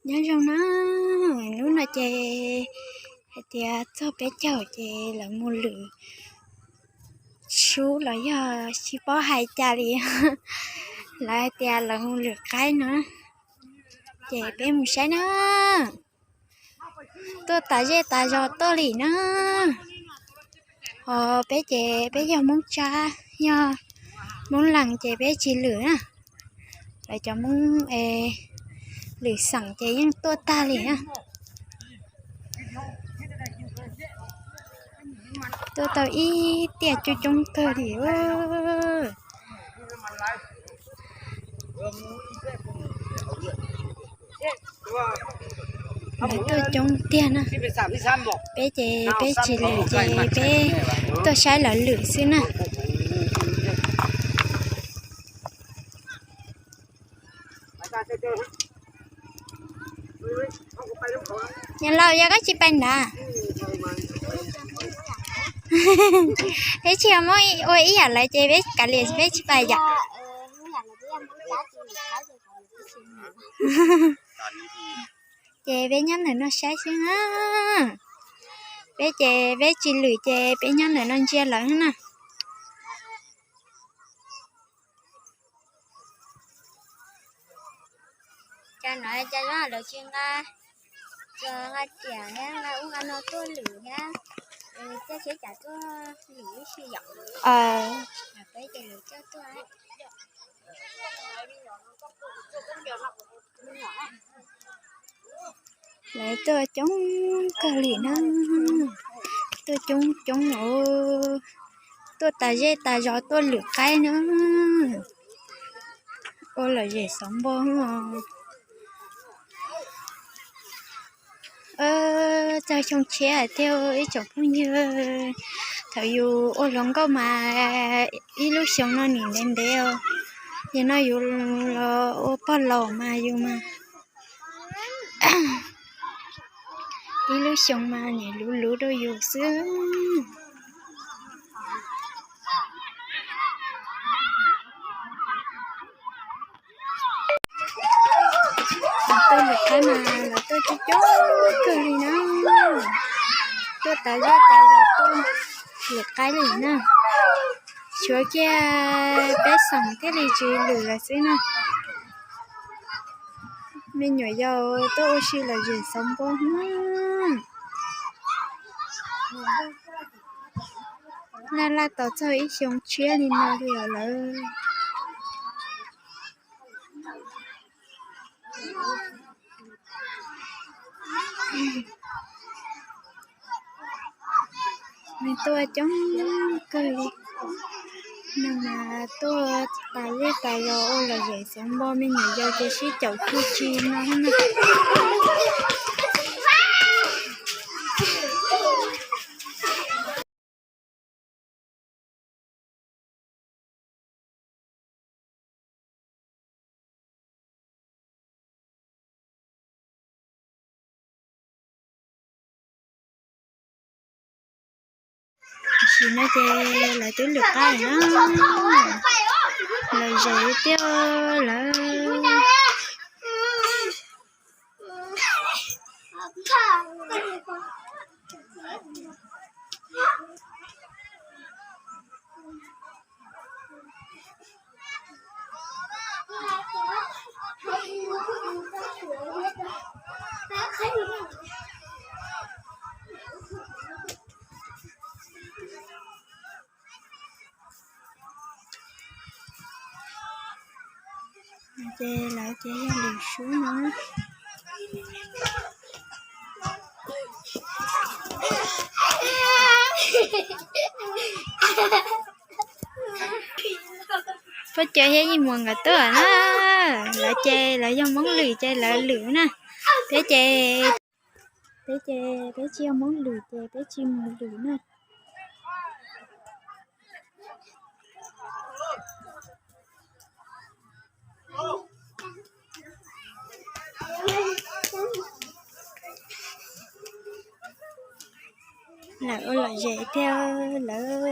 Nyob zoo na, hnub no ces hais tias txog peb caug ces lawv mus lwm sub los yog tsis paub hais cas li. Lawv hais tias lawv mus lwm qaib no, ces peb mus saib na. Tuaj tas zej tas zos tuaj li na. Ho peb ces peb yog Hmoob Tsab, yog Hmoob Lees ces peb tsis lwm na. Lawv cov Hmoob es lwm xeem ces yeej tuaj tag li na. Tuaj tau ib tiaj coob coob kawg li. Lawv tuaj coob tiag na. Peb ces peb tsis lwm ces peb tuaj saib lawv lwm xwb na. Niam laus, yog koj tsis pais nrad, peb tsis muab ua ib yam lawv ces peb kav liam, peb tsis pais yom. Ces peb nyob ntawm no saib xwb na. Peb ces peb tsis lwm ces peb nyob ntawm no ntsia lawv na. Cas no cas lawv tsis nqa, nqa riam thiab nqa ub nqa no tuaj lwm thiab, coj seb cas tuaj lwm ib si yom. Peb ces lawv coj tuaj. Lawv tuaj coob kawg li na, tuaj coob coob os, tuaj tas zej tas zos tuaj lwm qaib na, ua lom zem xov npog os. Txog xyoo tshiab thiab ib tsoom phooj ywg, thaum yus ua hluas nkauj mas ib lub xyoo no nim ntev ntev os, yog no yus los ua pog laus mas yus mas ib lub xyoo mas nim luv luv rau yus xwb. Tuaj lwm qaib mas lawv tuaj coob coob kawg li na, tuaj tas zej tas zos tuaj lwm qaib li na. Tshuav kiag peb xeem thiaj li tsis lwm lawm xwb na. Me nyuam yaus tuaj ua si lom zem xov npog na. Laj laj tos txog ib xyoo tshiab li no li os lawv. Nws tuaj coob kawg li. Nws mas tuaj tas zej tas zos ua lom zem xov npog, me nyuam yaus ces sib caum txuj ci no na. Tam sim no ces lawv twb lwm qaib na, lom zem tiag lawv. Ces lawv ces yog lwm sub no. Pob Cawv thiab Yij Muas nkawd tuaj na, lawv ces lawv yog Hmoob lwm ces lawv lwm na. Peb ces, peb ces peb tsis yog Hmoob lwm ces peb tsis mus lwm na. Lawv ua lom zem thiab lawv.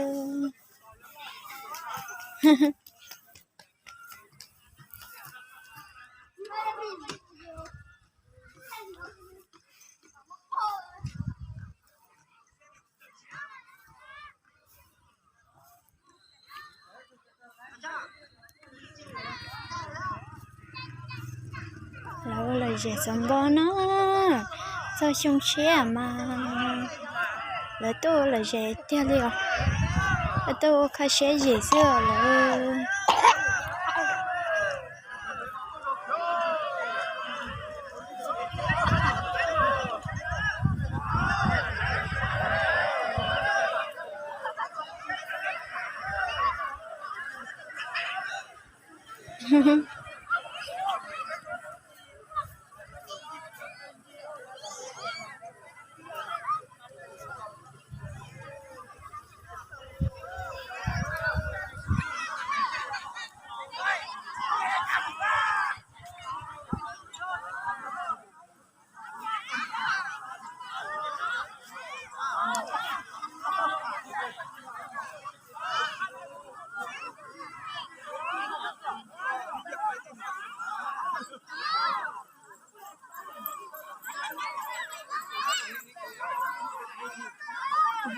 Ua lom zem xov npog no, txog xyoo tshiab mas lawv tuaj ua lom zem tiag li os. Lawv tuaj ua kho siab zim xwb os lawv.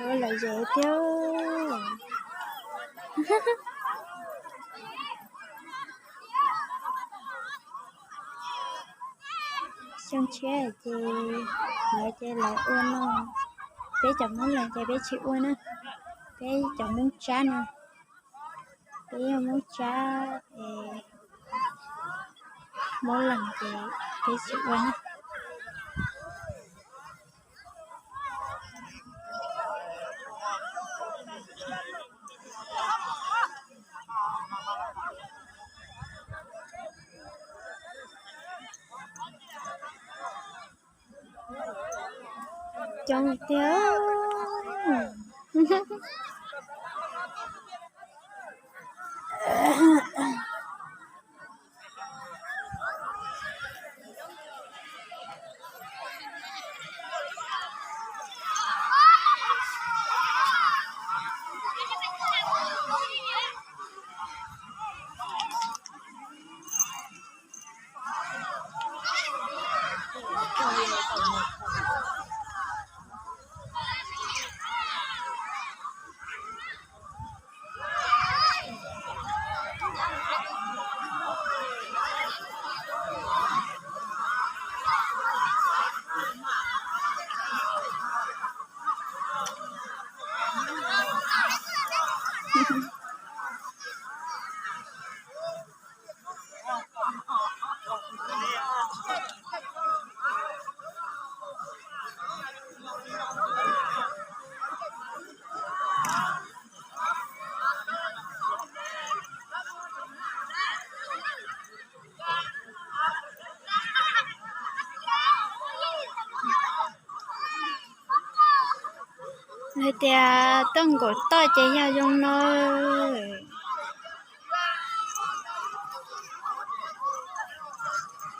Ua lom zem thiab. Xyoo tshiab ces lawv ces lawv ua no, peb cov Hmoob Lees ces peb tsis ua na, peb cov Hmoob Tsab no, peb yog Hmoob Tsab es Hmoob Lees ces peb tsis ua na. Coob tiag. Hais tias tuaj nkaum toj ces yog zoo no.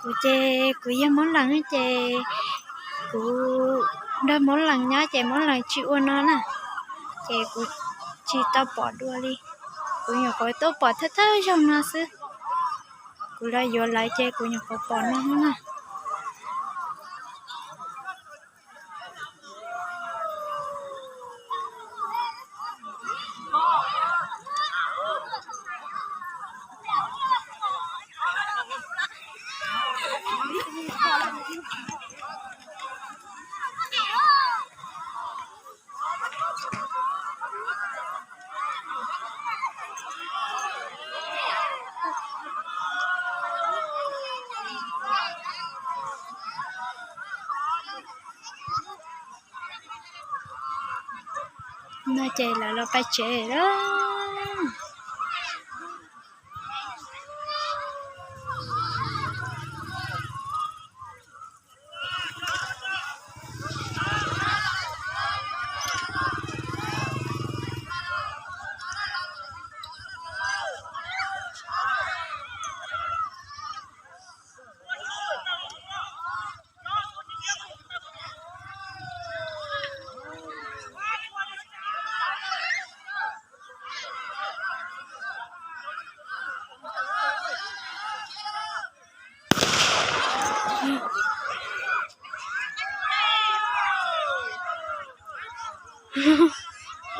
Kuv ces kuv yog Hmoob Lees ces kuv nrog Hmoob Lees nyob ces Hmoob Lees tsis ua no na, ces kuv tsis tau pom dua li. Kuv nyuam qhuav tuaj pom thawj thawj zaug no xwb. Kuv los yuav lawv ces kuv nyuam qhuav pom no na. No ces lawv los pais tsev lawm.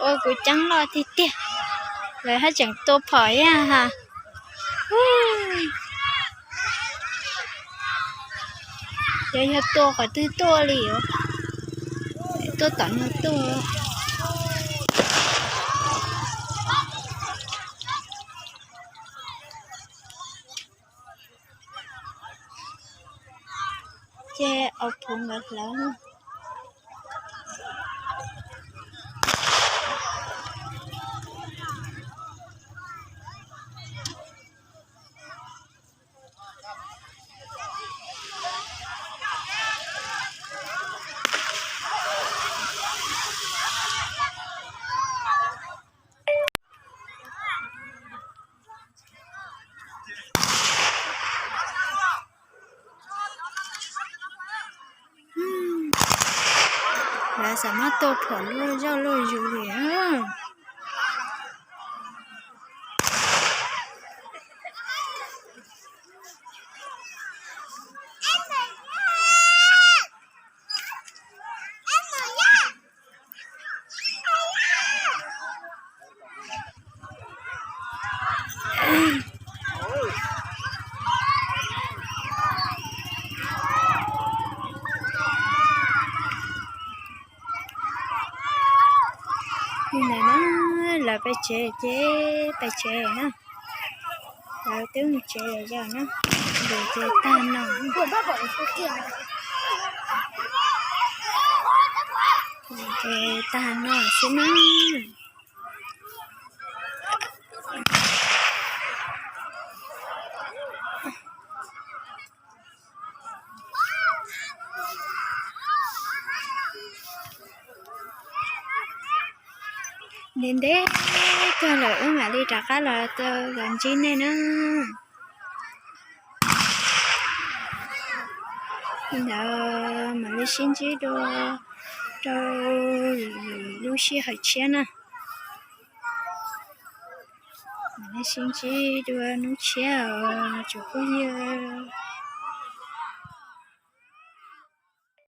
Ua kuv ceeb loj tiag tiag, lawv haj tseem tua phom ib yam ha. Ces yog tua qhov twg tuaj li os, tuaj tom no tuaj. Ces au phuv nkawd hlawv. Lawv xav muab tua phom luaj zoj luaj zus li. Li ntawd na, lawv pais tsev ces pais tsev na. Lawv twb mus tsev lawm yog na. Ces tag no, ces tag no xwb na. Ntev ntev kawg lawm wb mam li rov qab los tau los ntsib nej na. Li ntawd mam li sib ntsib dua rau lub sij hawm tshiab na. Mam li sib ntsib dua hnub tshiab os tsoom phooj ywg.